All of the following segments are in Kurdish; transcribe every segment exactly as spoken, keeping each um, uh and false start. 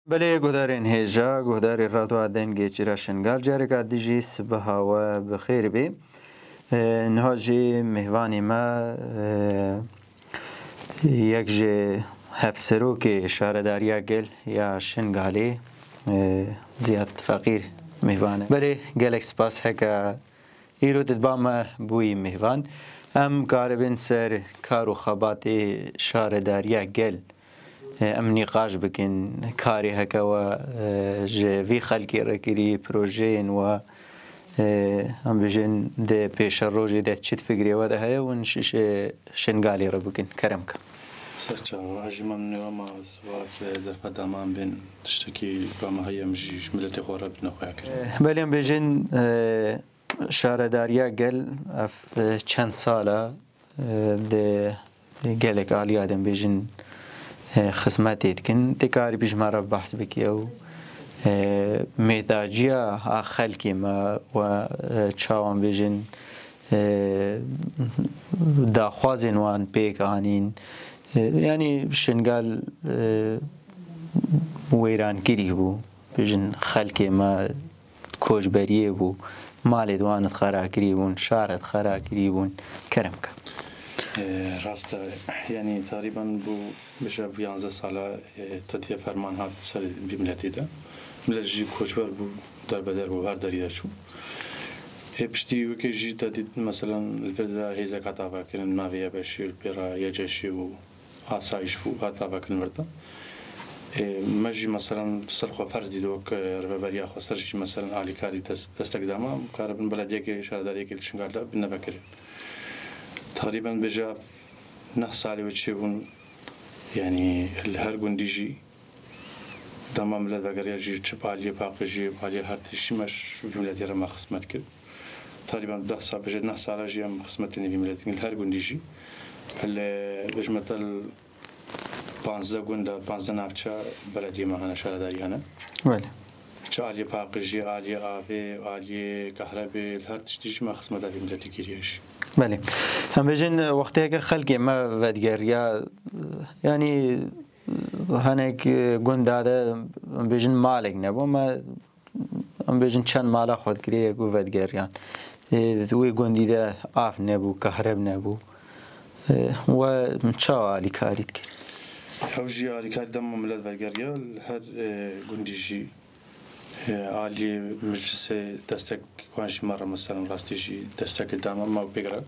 Belê guhdarên hêja, guhdarê Radyoya Dengê Çira Şingal, careka dijî sibeha we bi xêr bê. E, niha jî mêvanê me, e, yek ji hevserokê Şaredariya Gel ya Şingalê, e, Ziyad Feqîr mêvan e. Belê gelek spas heke îro tu diba me bûyî mêvan. Em karibin ser kar û xebatê Şaredariya Gel, e, em nîqaş bikin. Karê heke we, e, ji vî xelkê re kirî, projeyên we, e, em bêjin di pêşerojê de çi di fikrê we de heye, hûn şi-, şi-, Şingalê re bikin. Kerem ke. Ser çava, ez jî memnûnê we ma siwat, e, derfeta me em bên tiştekî ba me heye, em jî ji miletê xwe re bidine xuya kirin. E, belê em bêjin, e, Şaredariya Gel ev, e, çend sal e, e, di gelek aliya de em bêjin, e, xizmetê dikin. Tê karî bi ji me re behs bike û, e, mêdaciya a xelkê me we, e, çawa em bêjin, e, daxwazên wan pêk anîn. E, yanî Şingal, e, wêrankirî bû. Bêjin xelkê me koçberiyê bû, malê di wan di xera kirî bûn, şar di xera kirî bûn. Kerem ke. E, rast e. Yanî teqrîben bû bêje yanzdeh sala, e, tetiye ferman hat ser vî miletê de. Milet jî koçber bû, derbeder bû, her derî de çû. Ê piştî wekê jî te dît, meselen, li vir de hêzek hat avakirin, navê Y B Ş li pê re Y C Ş û asayîş bû, hat avakirin vir de. Ê, me jî, meselen, ser xwe ferz dît, wek, e, rêveberiya xweser jî, meselen, alîkarî dest-, destek dama, em karibin belediyekê, şaredariyekê li Şingal de bine vekirin. Teqrîben bêje neh salê wê çêbûn, yanî li her gundî jî dema milet vegeriya jî çi bi aliyê paqijiyê, bi aliyê her tiştî me ji vî miletê re me xizmet kir. Teqrîben deh sal, bêje neh sala jî em xizmetê nî vî miletê li her gundî jî. Li, bêjime te li panzdeh gund e, panzdeh navçe belediyê me hene, şaredarî hene. Belê. Çi aliyê paqijiyê, aliyê avê, aliyê kahrebê, li her tiştî jî me xizmeta vî miletê kiriye jî. Belê. Em bêjin, wextê heke xelkê me vedigeriya, yanî hinek gunda de, em bêjin malek nebû, me, em bêjin çend mala xwe dikirê yek û vedigeriyan. Ê, wê gundî de av nebû, kahreb nebû. Ê, we çawa alîkarî dikir? Ew jî alîkarî dema milet vegeriya, li her, e, gundî jî, e, aliyê meclisê destek wan jî me re, meselen, rastî jî destek dama me pêk re.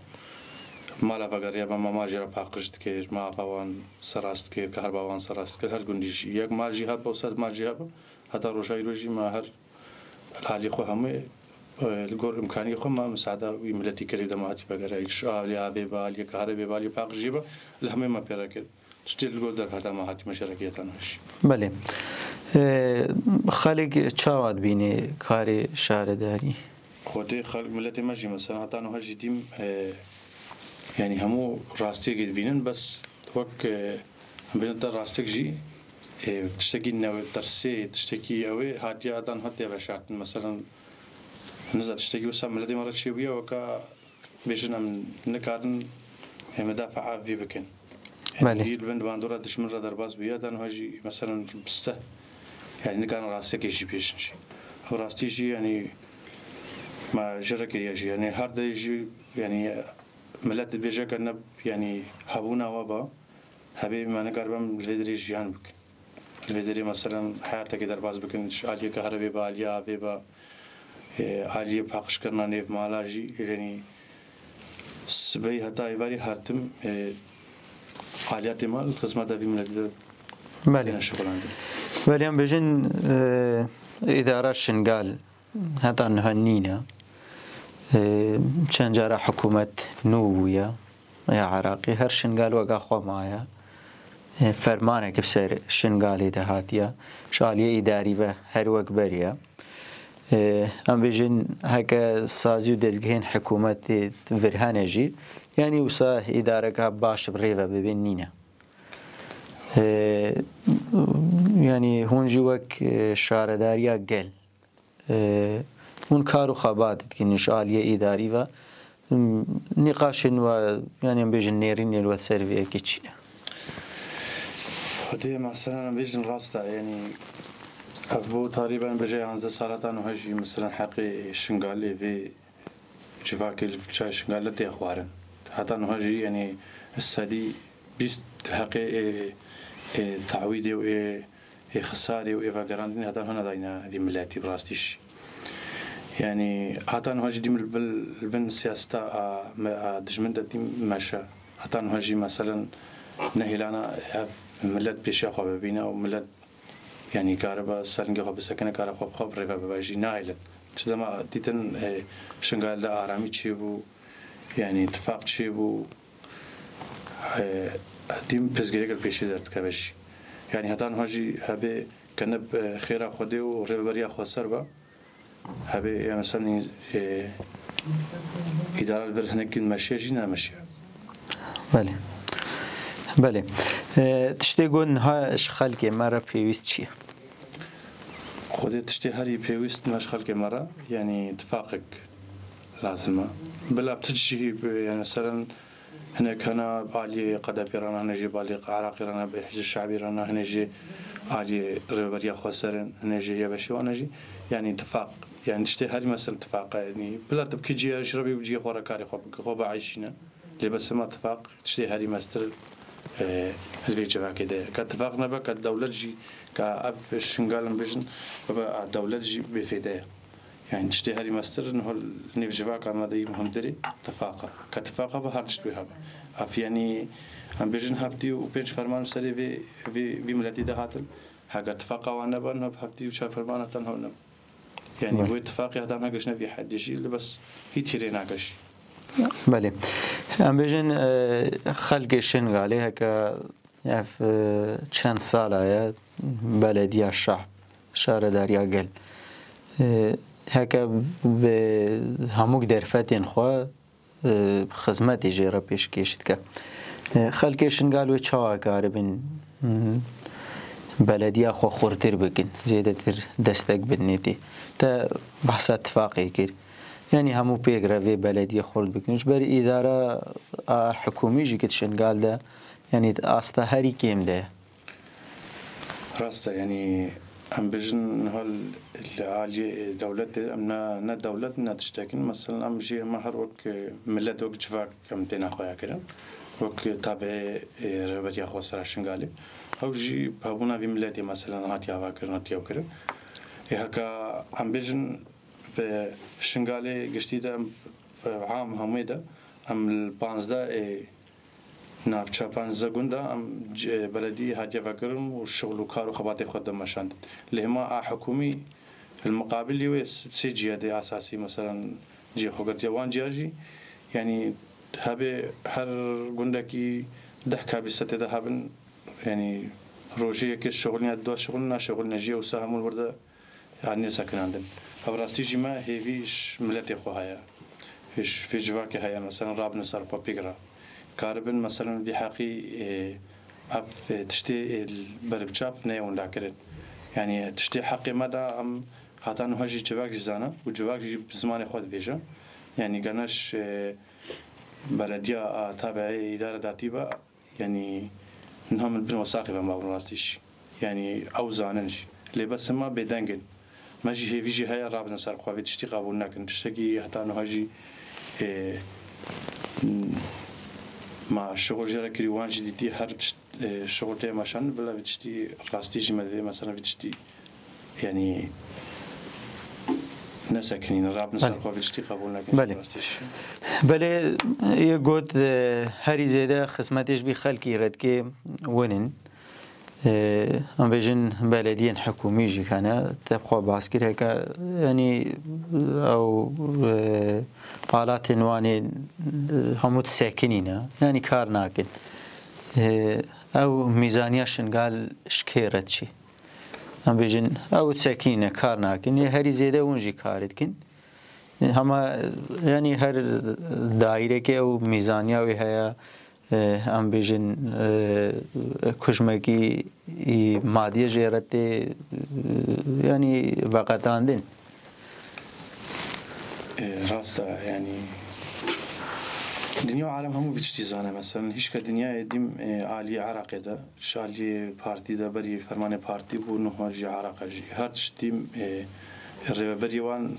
Mala vegeriya me, me mal jî re paqij dikir, me ava wan serast dikir, kahreba wan serast dikir, her gundî jî. Yek mal jî hebe û sed mal jî hebe, heta roja îro jî me her li alî xwe hemû, e, li gor imkaniyê xwe me misaada wî miletî kirî dema hatî vegere. Ji alî avê be, alî kahrebê be, alî paqijiyê be, li hemû me pê re kir. Tiştê li gor derfeta me hatî me şerekiyeta me jî. Belê. E, xelk çawa dibîne karê şaredarî? Xwedê xelk, miletê me jî mesela heta niha jî dîm, e, yanî hemû rastiyekê dibînin, bes wek, e, em bêjin te rastek jî, e, tiştekî newe tersê, tiştekî ew ê hatiye heta niha tê veşartin. Meselen, niza tiştekî wisa miletê me re çêbûye, weka bêjin em nikarin, e, midafaa vî bikin. Belê. Yanî, wî li bin bandora dijmin re derbas bûye, heta niha jî, meselen, biste. Yanî, nikarin rastiyekê jî bêjin jî. Ew rastî jî, yanî, me jê re kiriye jî. Yanî, her derê jî, yanî, milet dibêje ke ne, yanî, hebûna we ba, hebê me nikaribin li vê derê jiyan bikin. Li vê derê, meselen, heyatekê derbas bikin, ji aliyê kahrebê be, aliyê avê be, e, aliyê paqijkirina nêv mala jî, yanî sibehî heta êvarî her tim, e, aliyatê me li xizmeta vî miletî de Belê. têne şixulandin. Belê, em bêjin, e, îdara Şingal heta niha nîne. E, çend cara hikûmet nû bûye ya Iraqê. Her Şingal weka xwe maye. E, fermanek bi ser Şingalê de hatiye. Ji aliyê îdarî ve her wek berî ye. E, em bêjin heke sazî û dezgehên hikûmetê vir hene jî, yanî wisa îdareka baş bi rê ve bibê nîne. E, yanî hûn jî wek, e, şaredariya gel, e, hûn kar û xebat dikin ji aliyê îdarî ve, m, nîqaşên we, yanî em bêjin nêrînên we ser vê yekê çi ne? Xwedê, mesela, em bêjin rast e, yanî Ev bû tarîben bêje yanzdeh sala heta niha jî, mesela heqê Şingalê vê civakê li çay Şingalê tê xwarin. Heta niha jî, yanî sedî bîst heqê ê, ê te'wîdê û ê, ê xisarê û ê vegerandinê heta niha nedayne vî miletî bi rastî jî. Yanî heta niha jî dîm li bil, li bin siyaseta a, me, a dijmin de dîm meşe. Heta niha jî, meselen, nehêlana ev milet pêşiya xwe bibîne û milet, yanî, karibe ser lingê xwe bisekine, kare xwe bi xwe bi rêve bibe jî nahêlin. Çi dema dîtin, e, Şingal de aramî çêbû, yanî, tifaq çêbû, e, dîm pirsgirêk li pêşê derdikeve jî. Yanî, heta niha jî hebe kene bi xêra Xwedê û rêveberiya xweser be. Hebe, ya, mesela, e, îdara li vir hinekî meşiye jî nemeşiye. Belê. Belê. E, tiştê ku niha ji xelkê me re pêwîst çi ye? Xwedê tiştê herî pêwîst me ji xelkê me re, yanî tifaqek lazim e. Bila bi tu cihî, yanî, mesela, hinek hene aliyê Qedefî re ne, hene jî aliyê Iraqê re ne, bi Hizb Şe'bî re ne, hene jî aliyê Rêveberiya Xweser in, hene jî YBŞ wan e jî. Yanî tifaq, yanî tiştê herî mestir tifaq e. Yanî bila tu bi kî cihê jî re bî, bi cihê xwe re karê xwe bike, xwe bieyşîne. Lê bes hema tifaq tiştê herî mestir, e, li vê civakê de ye. Ka tifaq nebe, ka dewlet jî, ka ev Şingal em bêjin, bibe a dewlet jî bêfêde ye. Yanî tiştê herî mestir niha li nêv civaka me de yî muhimtirî tifaq e. Ka tifaq hebe, her tişt wê hebe. Ev, yanî, em bêjin heftî û pênc ferman serê vê, vê, vê miletî de hatin. Heke tifaqa wan nebe, niha bi heftî û çar ferman heta niha nebe. Yanî Belê. Wê tifaqê heta niha giştine vî heddê jî, li bes hî tîrê nake jî. Belê. Em bêjin, e, xelkê Şingalê heke ev, e, çend sala ye belediya şehb, şaredariya gel, e, heke bi hemû derfetên xwe, e, xizmetê jê re pêşkêş dike. E, xelkê Şingal wê çawa karibin, m, belediya xwe xurtir bikin, zêdetir destek bidinê tê? Te behsa tifaqê kir. Yanî hemû pêk re vê belediyê xurt bikin. Ji ber îdara a hikûmî jî ki di Şingal de, yanî asta herî kêm de ye. Rast e, yanî em bêjin niha li aliyê dewletê em ne, ne dewlet ne tiştek in. Meselen em jî hema her wek, e, milet, wek civak em têne xweyakirin. Wek tabiê, e, Rêveberiya Xweser a Şingalê. Ew jî bi hebûna vî miletê, meselen, hatiye avakirin, hatiye kirin. Ê heke em bêjin bi Şingalê giştî de em, e, am hemûyê de em li panzdeh, e, navça panzdeh gund de em c-, beledî hatiye vekirin û şixul û kar û xebatê xwe de meşandin. Lê hema a hikûmî li miqabilî wê s-, sê cihê de esasî, meselen, cihê xwe girtiye. Wan ciya jî, yanî, hebe her gundekî deh kabîste tê de hebin, yanî, rojê yekê şixulîne, dua şixulîne, naşixulîne, jiyê wisa hemû li wir de, yanî, nesekinandin. Ev rastî jî me hêvî ji miletê xwe heye. Ji vê civakê heye, meselen, rabine ser xwe pêk re. Karibin, meselen, vî heqî, e, ev, e, tiştê, e, berbiçav neyê winda kirin. Yanî tiştê heqê me de em heta niha jî civak jî zane û civak jî bi zimanê xwe dibêje. Yanî gene ji, e, belediya a tabiê îdare datî be, yanî niha min bin wesaxê ve ma rastî jî. Yanî ew zanin jî. Lê bes hema bêdeng in. Me jî hêvî jî heye, rabin ser xwe vê tiştî qebûl nekin. Tiştekî heta niha jî, e, ma şixul jê re kirî, wan jî dîtî, her tişt, e, şixul tê meşan, bila vê tiştî rastî jî me divê, mesela vê tiştî, yanî, nesekinîne, rabin ser Belê. Xwe vê tiştî qebûl nekin. Belê. Rastî jî. Belê, yê got, e, herî zêde xizmetê ji vî xelkî re dike win in. E, em bêjin belediyên hikûmî jî hene, te bi xwe bas kir, heke, yanî, ew, e, alatên wan ê, e, hemû disekinîne, yanî kar nakin. E, ew mîzaniya Şingal ji kê re diçe? Em bêjin, ew disekinîne, kar nakin. Yê herî zêde hûn jî karê dikin. E, hema, yanî her daîrekê ew mîzaniya wê heye, e, em bêjin, e, kujmekî î madîye jê re tê, e, yanî veqetandin. E, rast e, yanî Dinya û alem hemû vî tiştî zane. Meselen, hişka dinyayê dîm, e, aliyê Iraqê de, ji aliyê partî de, berî fermanê partî bû, niha jî Iraqa jî. Her tiştî, e, rêveberiyê wan,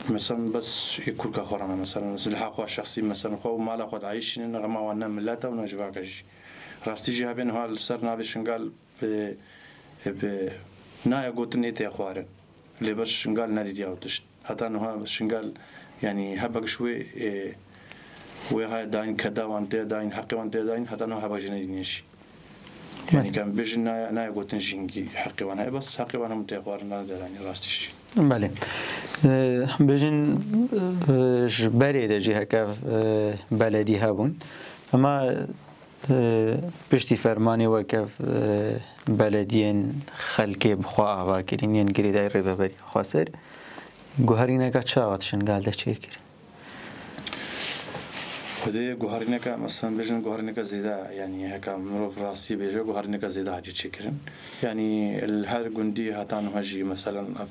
meselen, bes ê kurka xwe re me, meselen, silaha xwe şexsî, meselen, xwe û mala xwe diayîşînin, xema wan ne millet e û ne civaka jî. Rastî jî hebe niha li ser navê Şingal bi, bi naya gotin ê tê xwarin. Lê ber Şingal nedîtiya ew tişt. Heta niha Şingal, yanî hebe giş wê, ê, wê haya dayîn, keda wan tê dayîn, heqê wan tê dayîn, heta niha hebe jî nedîne jî. Yanî Belê. Ka em bêjin naya, naya gotin jî hingî heqê wan heye, bes heqê wan hemû tê xwarin, nade dayîn rastî jî. Belê. Ee, bêjin, e, ji berê de jî heke, e, beledî hebûn. Ema Piştî fermanê weke belediyên xelkê bi xwe ava kirîn yên girêdayî Rêveberiya Xweser, guherîneke çawa di Şingal de çêkirin? Xwedê guherîneke, mesela bêjin guherîneke zêde, yanî heke mirov rastî bêje, guherîneke zêde hatiye çêkirin. Yanî li her gundî heta niha jî, meselen, ev,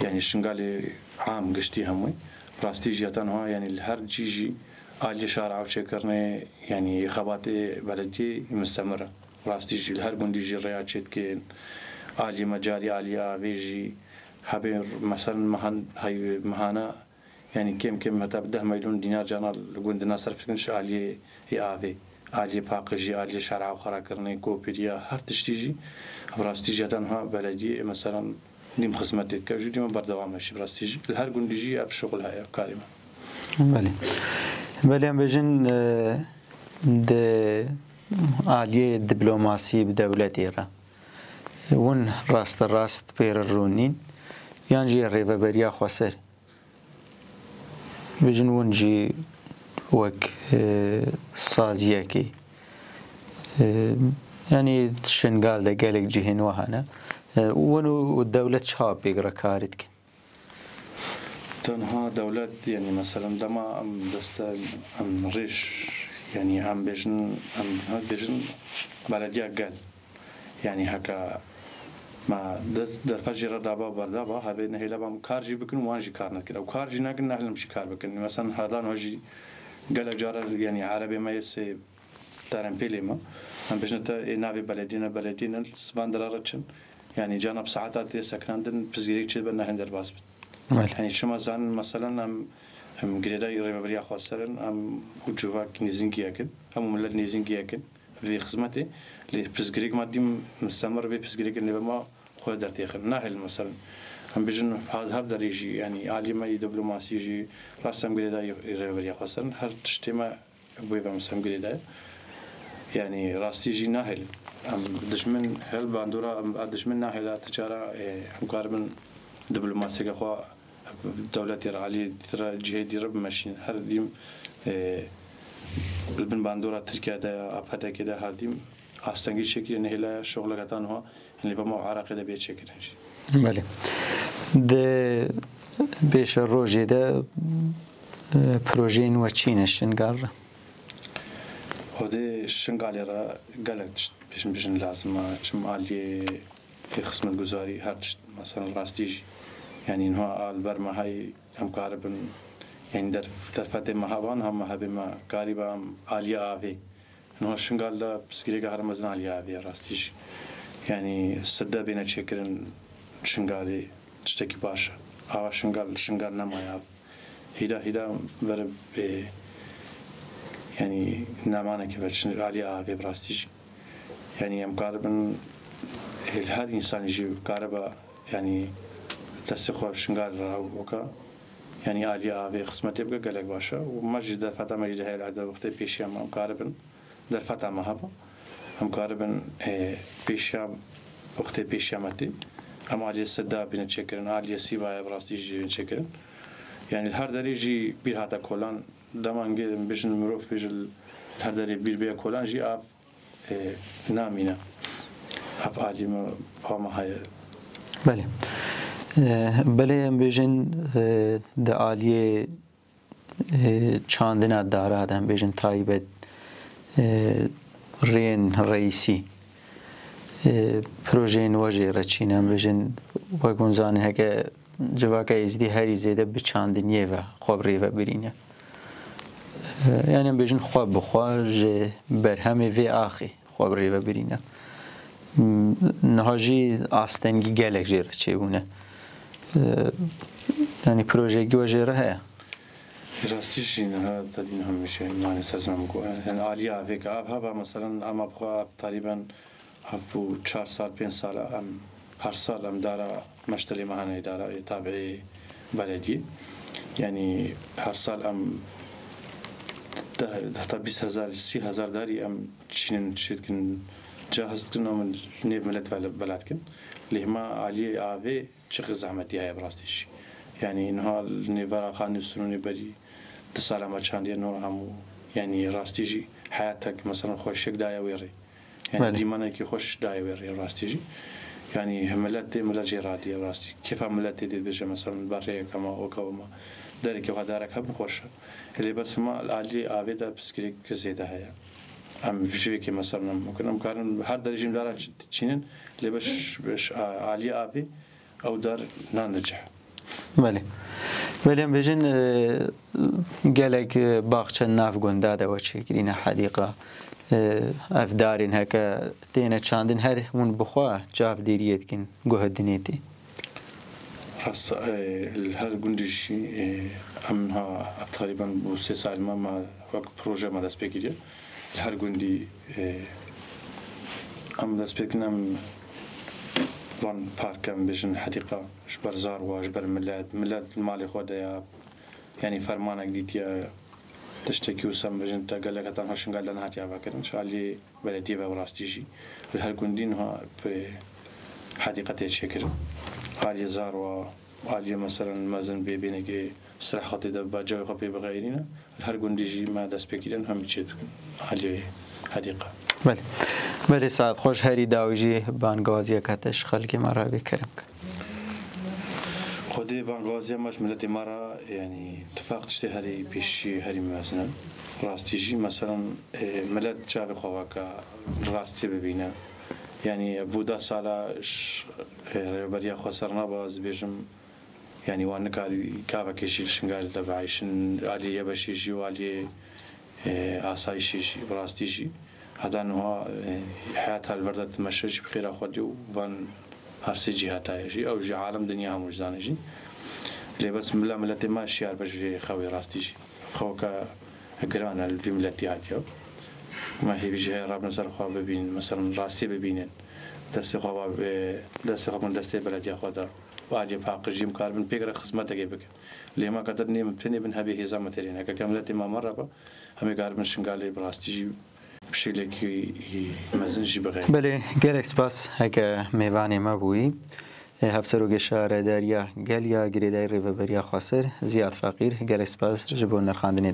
yanî Şingalê am giştî hemû, rastî jî heta niha, yanî li her cî jî aliyê şara ew çêkirinê, yanî xebatê belediyê mistemir e. Rastî jî li her gundî jî rêya çêdikên, aliyê mecarî, aliyê avê jî hebê, meselen mehan, hey, mehana, yanî kêm kêm heta bi deh milyon dînar cana li gundina serf dikin ji aliyê ê avê, aliyê paqijî, aliyê şara ew xerakirinê, kopiriya, her tiştî jî, bi rastî jî heta niha belediyê, meselen, dîm xizmetê dike, jî dîma berdewam e jî, bi rastî jî. Li her gundî jî ev şixul heye, karê me. Belê. Belê, em bêjin, e, di aliyê diplomasî bi dewletê re, hûn rasterast pê re rûnîn, yan jî Rêveberiya Xweser? Bêjin hûn jî wek, e, saziyekê, e, yanî Şingal de gelek cihên wiha ne. E, hûn û dewlet çawa pêk re karî dikin? Tenha dewlet, yanî, meselen, dema em deste, em rêş, yanî, em bêjin, em niha bêjin belediya gel. Yanî, heke me dest derfet jê re daba, berdaba, hebe nehêle bam kar jî bikin, wan jî kar nekin. Ew kar jî nekin, nehêlin jî kar bikin. Meselen, heta niha jî gelek cara, yanî, erebê me yê sê Tarên pêlê me. Em bêjine te ê navê belediyê ne, belediyê ne, li van dera re çin. Yanî cana bi saeta tê sekinandin, pirsgirêk çêdibe, nehên derbas bin. Belê. Yanî çima zanin, meselen em, em girêdayî Rêveberiya Xweser in, em û civak nêzîngiyek in, em û milet nêzîngiyek in vê xizmetê. Lê pirsgirêk me dîm mistemir vê pirsgirêkê nêbe me xwe dertêxin. Nahêlin, meselen. Em bêjin her, her derê jî, yanî aliyê me yê diplomasî jî, rast em girêdayî Rêveberiya Xweser in, her tiştê me Wê ve em girêdayî. Yanî rastî jî nahêlin. Em dijmin hel bandora, em, em dijmin nahêle ti cara, e, em karibin diplomasiyeke xwe dewletê re, alî dî re, cihê dî re bimeşînin. Her dîm, e, li bin bandora Tirkiye de ya, A P D K de her dîm astengî çêkiriye, nehêle şoxleke tan wiha Lê bema Iraqê de bê çêkirin jî. Belê. Di pêşerojê de, e, projeyên we çi ne Şingal re? Xwedê Şingalê re gelek tişt pêşin bijin lazim e. Çim aliyê xizmetguzarî her tişt, mesela rastî jî. Yanî niha a li ber me heyî em karibin, yanî der-, derfetê me heba, niha me hebê me karîbe em aliyê avê. Niha Şingal de pirsgirêka herî mezin aliyê avê ye rastî jî. Yanî sede bêne çêkirin Şingalê tiştekî baş e. Ava Şingal, Şingal nemaye av. Hîra hîra vere bê, yanî nemaneke ve çin aliyê avê bi rastî jî. Yanî em karibin hêl her însanî jî kariba, yanî destê xwe Şingal re weka. Yanî aliyê avê xizmetê bike gelek baş e. Û me jî derfeta me jî di heyl erde wextê pêşiya me em karibin. Derfeta me heba. Em karibin, e, pêşiya, wextê pêşiya me tê. Em aliyê Seda bîne çêkirin, aliyê Sîvayê bi rastî jî bîne çêkirin. Yanî li her derê jî bîr hate kolan, dema hingê em bêjin mirov bêje li her derê bîr bêye kolan jî av, e, namîne. Ev alî me, pa me heye. Belê. E, belê em bêjin, e, di aliyê e, çandina dara de, em bêjin taybet, e, rêyên reîsî, e, projeyên we jê re çî ne, em bêjin, wek hûn zanin, heke civaka Êzidî herî zêde bi çandiniyê ve xwe bi rê ve birîne. Yanî em bêjin xwe bi xwe ji berhemê vê axê xwe bi rêve birîne. Niha jî astengî gelek jê re çêbûne. Yanî projeyekî we jê re heye? Rastî jî niha te dîn hemîşe îmanê ser ziman ku, yani alî avê ke av heba, meselen, ama bi xwe av tarîben av bû çar sal, pênc sal, em her sal em dara meştelê me hene, dara ê tabiê belediyê. Yani her sal em deh, heta bîst hezar, sî hezar darî em çînin, çê dikin, cahiz dikin, em nêv milet bela dikin. Lê hema aliyê avê çiqî zehmetî heye bi rastî jî. Yani niha li nêvera xanî û sinûnê berî di sala me çandiye niha hemû, yani rastî jî heyatek, meselen, xweşik daye wê rê. Yani Belê. Dîmanekî xweş daye wê rê rastî jî. Yani milet tê, milet jê radî ye rastî. Kêfa milet tê dê dibêje, meselen, berheyek hema, weka hema dereke xwe darek hebin xweş e. Lê bes hema li aliyê avê de pirsgirêk zêde heye. Em ji vê kê, meselen, em bikin, em karin her derê jî em dara çi-, çînin, lê beş, beş a-, aliyê avê ew dar nan dicih. Belê. Belê em bêjin, e, gelek, e, baxçe nav gunda de we çêkirîne, hedîqa. E, ev darên heke têne çandin, her hûn bi xwe çavdêriyê dikin, guh dinê tê? Rast, e, li her gundî jî, e, em niha taqrîben bû sê salî me, me wek proje me dest pê kiriye. Li her gundî, e, em dest pê kirin, em van park, em bêjin hedîqa, ji ber zarwa, ji ber milet, milet li malê xwe de ya, yanî fermanek dîtiye, tiştekî wisa em bêjin te gelek heta niha Şingal de nehatiye vekirin. Ji aliyê belediyê ve rastî jî li her gundî niha bi hedîqetê çêkirin. Aliyê zarwa, aliyê, meselen, mezin bê bênekê sireh xwe tê de ba cawê xwe pê bixeyrîne. Li her gundî jî me dest pê kiriye, niha em çê dikin aliyê hedîqa. Belê. Belê, saet xweş, herî dawî jî bangaziyeke te ji xelkê me re bê, kerem ke. Xwedê bangaziya me ji miletê me re, yanî tifaq tiştê herî pêşî, herî mezin e. Rastî jî, meselen, e, milet çavê xwe veke, rastiyê bibîne. Yanî bû deh sala ş-, e, rêveberiya xweser naba, ez dibêjim, yanî wan nikarî gavekê jî li Şingalê de bieyşin, aliyê YBŞ'ê jî û aliyê e, asayîşê jî, bi rastî jî, heta niha, e, heyat helber de dimeşe jî bi xêra Xwedê û van her sê cîhata ye jî. Ew jî alem, dinya hemû jî zane jî. Lê bes mila miletê me şiyar be ji vê xewê rastî jî. Xewka giran e li vî miletî hatiye. Me hêvî jî heye rabine ser xwe bibînin, meselen rastiyê bibînin. Destê xwe va, e, destê xwe bin destê belediya xwe de. Û aliyê paqijî em karibin pêk re xizmetekê bikin. Lê ma ka te nê, tenê bin hebê hêza me têrê ne. Heke miletê me me re be, em ê karibin Şingalê bi rastî jî bi şêlekî mezin jî bixeynin. Belê, gelek spas heke mêvanê me bûyî. Hevserokê Şaredariya Gel ya Girêdayî Rêveberiya Xweser, Ziyad Feqîr, gelek spas ji bo nirxandinê te.